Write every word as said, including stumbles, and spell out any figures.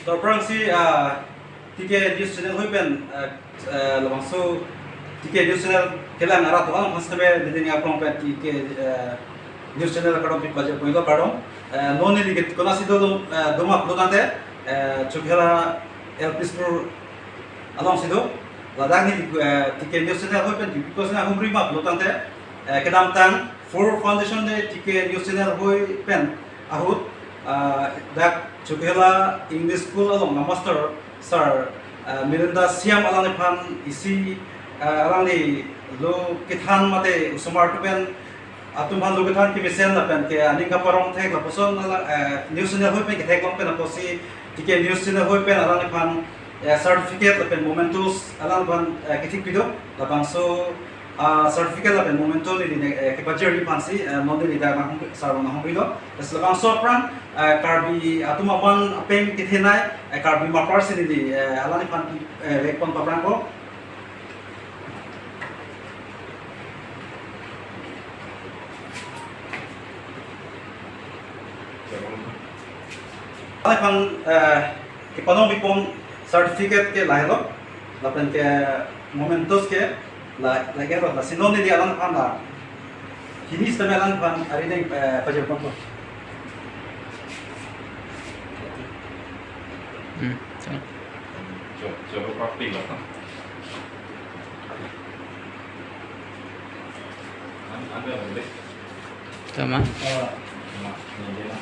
So, aphrangsi, ah, T K News Channel hoi pen, ah, ah, labangso T K News Channel kelang arat atum aphan sitame neli ning arong pen T K, ah, News Channel kardom pajirponlo, kardom. Ah, non neli ke konatsi do, ah, doma pulotangte, ah, Chokihola L P School alongsi do. Ladak neli, ah, T K News Channel hoi pen kepi koson ahumri ma pulotangte, ah, kedamtang Four Foundation Day T K News Channel hoi pen ahut, ah, dak Chokihola English School along a master sir, ah, Mirinda Siam alangliphan isi, ah, alangli lo kethan mate osomar atum pen atum aphan lo kethan kemesen lapen ke aning kaparong thek lapuson ala, ah, News Channel hoi pen ketheklong pen apotsi T K News Channel hoi pen alangliphan, ah, certificate lapen mementos alangliphan, ah, kethik pido. Labangso, ah, certificate lapen memento neli, eh, kepajirji aphansi, eh, non neli dak nang sar nanghumrilo. Lasi labangso aphrang, eh, Karbi atum aphan apeng kethenei, eh, Karbi Mapar si neli, eh, alangliphan, eh, vekpon paphrangpo. Alangliphan, eh, kepanong pipon certificate ke lahelo, lapen ke mementos ke la, lahelo, lasi non neli alangliphan la hini sitame alangliphan arideng, eh, pajirponpo. Hmm, so. Coba, coba praktik lah. An-, anda boleh. Tama. Eh, nah, ini dia.